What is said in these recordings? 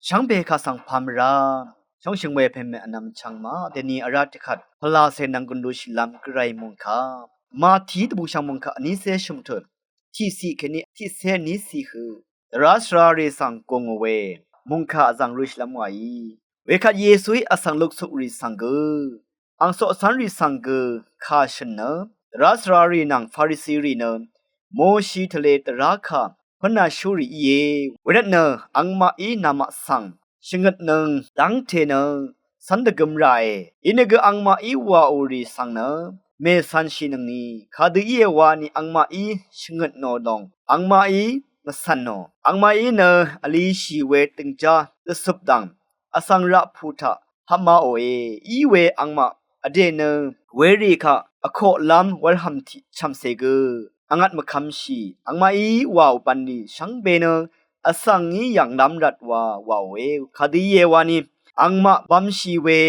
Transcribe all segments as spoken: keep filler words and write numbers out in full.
shvngbe kà svng pà mvrá shóngshø̀ng we pèmè vnvm chvngmaq dèni vrá dvkvt pvlacè nvng gùn lushìlv́m gvray mòngkà Mati dvbùshv̀ng mòngkà vnícé shø̀mtut tiqciq kèní tiqcé vníciq høq dvrá svrarì svng gùngò we mòngkà vzv̀ng røshìlv́m wàí. Wekvt Yesuí vsvng luksukrì svng gø ang coqcv́nrì svng gø kà shø̀n nø dvrá svrarì nvng Farisirì nø Moshi tvlē dvrá kà pǿnashúrì íe. Wervtnø angmaqí namaq svng shvngøtnøng dv́ngte nø cv́n dvgøm ràe. Inìgø angmaqí wàò rì svng nø mècv̄nshìnøngni kadø íe wani angmaqí shvngøtnò lòng angmaqí mvcv̀nò. Angmaqí nø vlishì we døngjá dvcøp dv̀ng vsvng raqpù taq hapmaòe. Iwe angmaq vdè nø werì kaq vkoqlv́m wurhv̀m tiq chv̀mcè gø angvt mvkvmshì angmaqí wàò bv̀nlì shvngbe nø vsvng ngí yv̀nglv́m rvt wa wàòe. Kadø íe wani angmaq bvmshì we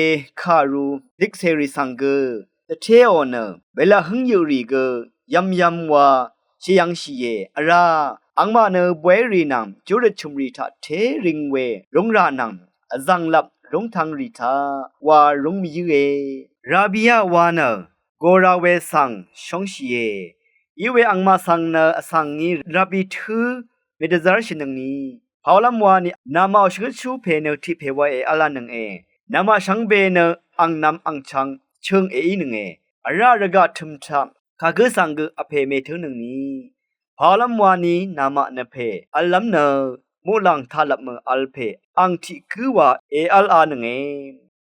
kàru dikcèrì svng gø dvtéò nø welaq hǿngyøqrì gø yvmyvm wa shvyv̄ngshìe. Vrá angmaq nø bwérì nvng júrøt chø̀mrì taq té ring we rúngrà nvng vzv̀nglvp rúngtv̄ngrì taq wa rúng mvyǿe. Rabiá wa nø gora we svng shóngshìe. Iwe angmaq svng nø vsvng ngí rabi tǿ mèdvzv́rshìnøngni pàolv́m wani namaqò shvngøtshú pè nø tiq pè wa èv́lv́nønge. Namaq shvngbe nø angnv̄m angchv̄ng chøng èínønge. Vrá rvgaq tø̀m taq kagǿ svng gø vpè mètǿnøngni pàolv́m wani namaq nvpè v̄llv́m nø muqlàng taqlvpmø v̄l pè ang tiq gǿ wa èv́lv́nønge.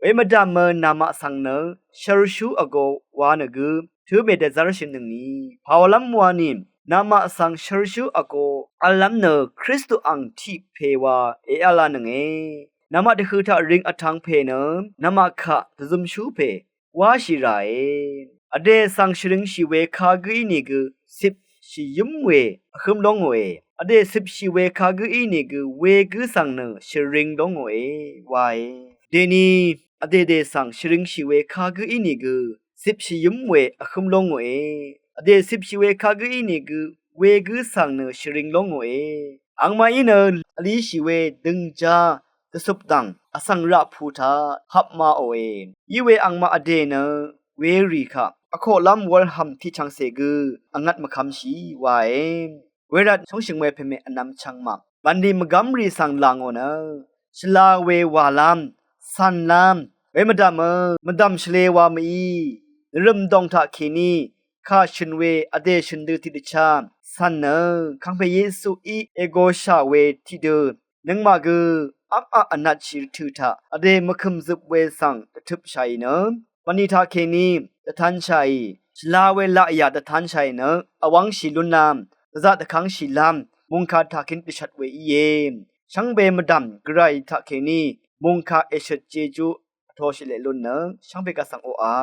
Wemvdv̀mø namaq svng nø shørshú vgō wa nø gø tǿ mèdvzv́rshìnøngni pàolv́m wani namaq svng shørshú vgō v̄llv́m nø Kristu ang tiq pè wa èv́lv́nønge. Namaq dvhø̀ taq ring vtv̄ng pè nø namaq kaq dvzømshú pè wáshì ràe. Vdè svng shvringshì we kagǿ ínìgø cip shìyǿm we vhǿm lóngòe. Vdè cipshì we kagǿ ínìgø wegǿ svng nø shvring lóngòe wae. Dèni vdèdè svng shvringshì we kagǿ ínìgø cip shìyǿm we vhǿm lóngòe. Vdè cipshì we kagǿ ínìgø wegǿ svng nø shvring lóngòe. Angmaqí nø vlishì we døngjá dvcøp dv̀ng vsvng raqpù taq hapmaòe. Iwe angmaq vdè nø werì kaq vkoqlv́m wurhv̀m tiq chv̀ngcè gø angvt mvkvmshì wae. Wervt shóngshø̀ng we pèmè vnvm chvngmaq bv̀nlì mvgv́mrì svng làngò nø shvla we wàlv́m cv̀nlv́m wemvdv̀mø mvdv̀m shvlē wa mø̀í nvrø̀m dòng taqkèní kà shø̀n we vdè shø̀n dø tiqdvchá cv̀n nø kàngpè Yesuí ègōshà we tiqdø nøngmaq gø apaq vnatshì rvtø̀ taq vdè mvkø̀m zøp we svng dvtøpshàì nø bv̀nlì taqkèní dvtanshàì shvla we laqyà dvtanshàì nø vwv́ngshì lúnlv́m dvzaq dvkv́ngshìlv́m mòngkà taqkèní dvshvt we íe. Shvngbe mvdv̀m gvray taqkèní mòngkà èshøt jejú vtoshì leq lún nø shvngbe kaq svng oqà